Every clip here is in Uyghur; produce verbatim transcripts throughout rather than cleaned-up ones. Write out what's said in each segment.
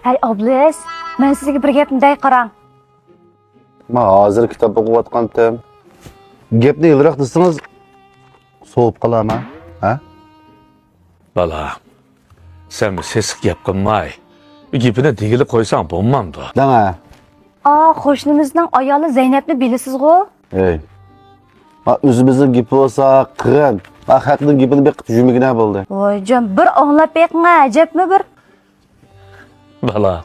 ھەي ئابلىز، مەن سىزگە بىر گەپنى دەي قاراڭ. مەن ھازىر كىتاب ئوقۇۋاتقانتىم. گەپنى ھېلىراق دېسىڭىز، سوۋۇپ قالارمەن. ھە؟ بالا، سەن سېسىق گەپ قىلماي، گېپىنى دېگىلى قويساڭ بولمامدۇ؟ دەڭە. ئا، قوشنىمىزنىڭ ئايالى زەينەپنى بىلىسىزغۇ؟ ھەي. ھا، ئۆزىمىزنىڭ گېپى بولسا قىغىن. ھا، خەقنىڭ گېپىنى بېقىپ يۈرمىگىنە بولدى. ۋايجان، بىر ئاڭلاپ بېقىڭ، ئەجەبمۇ بىر. بالا،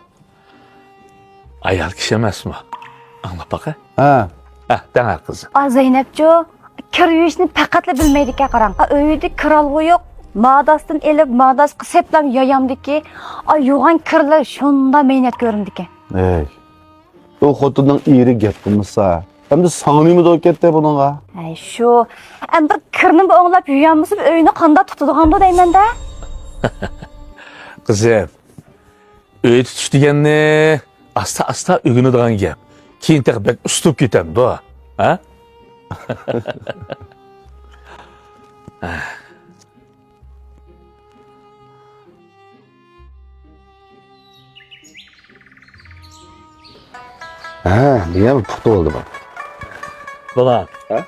ئايال كىشى ئەمەسمۇ؟ ئاڭلاپ باقە. ھە. ھە، دەڭە قىزىم. ئا، زەينەپچۇ، كىر يۇيۇشنى پەقەتلا بىلمەيدىكەن، قاراڭ. ئا، ئۆيىدە كىر ئالغۇ يوق. ماداستىن ئېلىپ، ماداسقا سەپلەم يايامدىكى، ئا، يۇغان كىرلىرى شۇنداق مەينەت كۆرۈنىدىكەن. ھەي. ئۇ خوتۇننىڭ ئېرى گەپ قىلمىسا، ئەمدى ساڭا نېمە دەپ كەتتى بۇنىڭغا؟ ھەي، شۇ. ئەم بىر كىرنىمۇ ئوڭلاپ يۇيالمىسا، ئۆينى قانداق تۇتىدىغاندۇ دەيمەن-دە. قىزىم، ئۆي تۇتۇش دېگەننى ئاستا-ئاستا ئۆگىنىدىغان گەپ. كېيىن تېخى بەك ئۇستىلىپ كېتەمدۇ، ھە؟ ھە، دېگەن پۇختا بولدى بۇ. بالا، ھە؟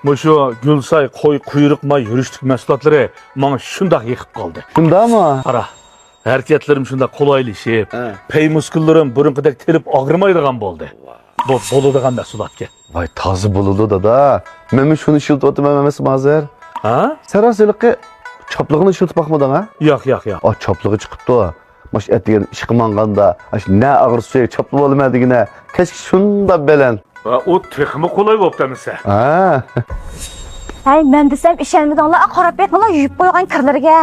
مۇشۇ گۈلساي قوي قۇيرۇق ماي يۈرۈشلۈك مەھسۇلاتلىرى ماڭا شۇنداق يېقىپ قالدى. شۇنداقمۇ؟ قارا، ھەرىكەتلىرىم شۇنداق قولايلىشىپ، ھە، پەي مۇسكۇللىرىم بۇرۇنقىدەك تېلىپ ئاغرىمايدىغان بولدى. ۋاھ. بۇ بولىدىغان مەھسۇلاتكەن. ۋاي، تازا بولىدۇ، دادا. مەنمۇ شۇنى ئىشلىتىۋاتىمەن ئەمەسمۇ ھازىر؟ ھە؟ سەن راست ھېلىقى چاپلىقىنى ئىشلىتىپ باقمىدىڭ، ھە؟ ياق، ياق، ياق. ئا، چاپلىقى چىقىپتۇ. ماش ئەتىگەن ئىشقا ماڭغاندا، ئاش نە ئاغرىسى چاپلىۋالىمەن دېگىنە، كەچكە شۇنداق بەلەن. ۋە ئۇ تېخىمۇ قولاي بوپتۇ ئەمىسە. ھە. ھەي، مەن دېسەم ئىشەنمىدىڭلار، قاراپ بېقىڭلار يۇيۇپ قويغان كىرلىرىگە.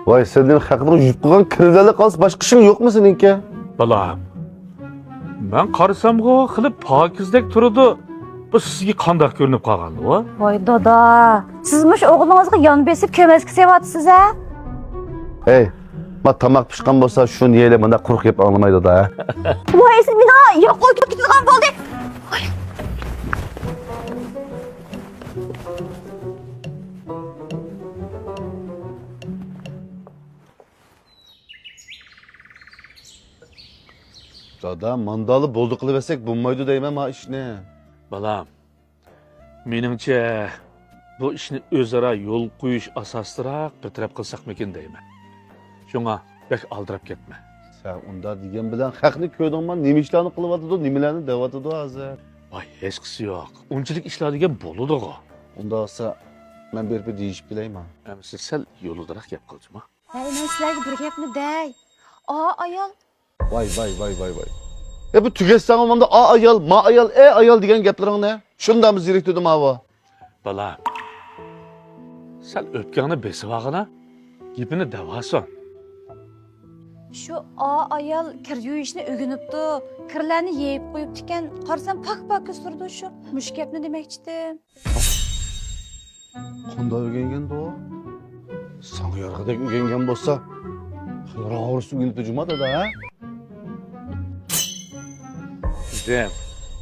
ۋاي، سەندىن خەقنىڭ يۇيۇپ قويغان كىرلىرى قالسا، باشقا ئىشىڭ يوقمۇ سېنىڭكى؟ بالام، مەن قارىسامغۇ خېلى پاكىزدەك تۇرىدۇ. بۇ سىزگە قانداق كۆرۈنۈپ قالغاندۇ؟ ۋاي دادا، سىز مۇشۇ ئوغلىڭىزغا يان بېسىپ كۆمەچكە سېلىۋاتىسىز ھە؟ ھەي، ما تاماق پىشقان بولسا شۇنى يەيلى، مانا قۇرۇق گەپ ئاڭلىمايدۇ-دا. ۋاي، سىز مېنى ياققا ئۆتۈپ كېتىدىغان بولدى. دادا، ماندالا بولدى قىلىۋەتسەك بولمايدۇ دەيمەن ما ئىشنى. بالام، مېنىڭچە، بۇ ئىشنى ئۆزئارا يول قويۇش ئاساسىدىراق بىر تەرەپ قىلساقمىكىن دەيمەن. شۇڭا بەك ئالدىراپ كەتمە. سەن ئۇنداق دېگەن بىلەن خەقنى كۆردۈڭما، نېمە ئىشلارنى قىلىۋاتىدۇ، نېمىلەرنى دەۋاتىدۇ ھازىر؟ ۋاي، ھېچقىسى يوق. ئۇنچىلىك ئىشلار دېگەن بولىدىغۇ. ئۇنداق بولسا، مەن بېرىپ دېيىشىپ كېلەيما؟ ئەمىسە سەل يولىدىراق گەپ قىلچىما. ھەي، مەن سىلەرگە بىر گەپنى دەي. ئا ئايال. ۋاي، ۋاي، ۋاي، ۋاي، ۋاي. ئە، بۇ تۈگەتسەڭ مانا ئا ئايال، ما ئايال، ئە ئايال دېگەن گەپلىرىڭنى. شۇنداقمۇ زېرىكتۈردۈم ھاۋا. بالا، سەل ئۆپكەڭنى بېسىۋالغىنا، گېپىنى دەۋالسۇن. شۇ ئا ئايال كىر يۇيۇشنى ئۆگىنىپتۇ، كىرلەرنى يېيىپ قويۇپتىكەن، قارىسام پاك-پاكىز تۇرىدۇ شۇ. مۇشۇ گەپنى دېمەكچىدىم. قانداق ئۆگەنگەندۇ؟ ساڭا يارىغىدەك ئۆگەنگەن بولسا، خېلىراق ئاغرىسى ئۆگىنىپتۇ جۇما دادا، ھە؟ قىزىم،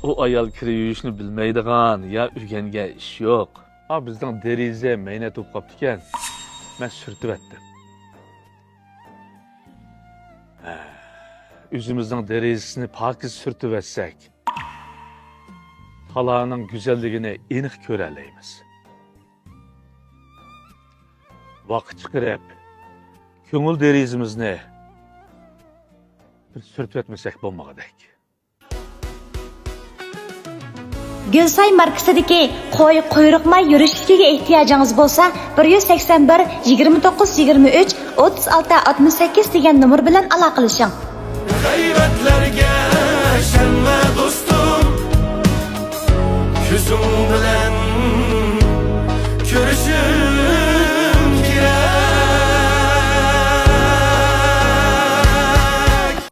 ئۇ ئايال كىر يۇيۇشنى بىلمەيدىغان يا ئۆگەنگەن ئىش يوق. ھا، بىزنىڭ دېرىزە مەينەت بولۇپ قاپتىكەن. مەن سۈرتۈۋەتتىم. ھە، ئۆزىمىزنىڭ دېرىزىسىنى پاكىز سۈرتۈۋەتسەك، تالانىڭ گۈزەللىكىنى ئېنىق كۆرەلەيمىز. ۋاقىت چىقىرىپ، كۆڭۈل دېرىزىمىزنى بىر سۈرتۈۋەتمىسەك بولمىغۇدەك. گۈلساي ماركىسىدىكى قوي قۇيرۇق ماي يۈرۈشلۈكىگە ئېھتىياجىڭىز بولسا، بىر يۈز سەكسەن بىر، يىگىرمە توققۇز، يىگىرمە ئۈچ، ئوتتۇز ئالتە، ئاتمىش سەككىز دېگەن نومۇر بىلەن ئالاقىلىشىڭ. غەيۋەتلەرگە ئىشەنمە دوستۇم، كۆزۈڭ بىلەن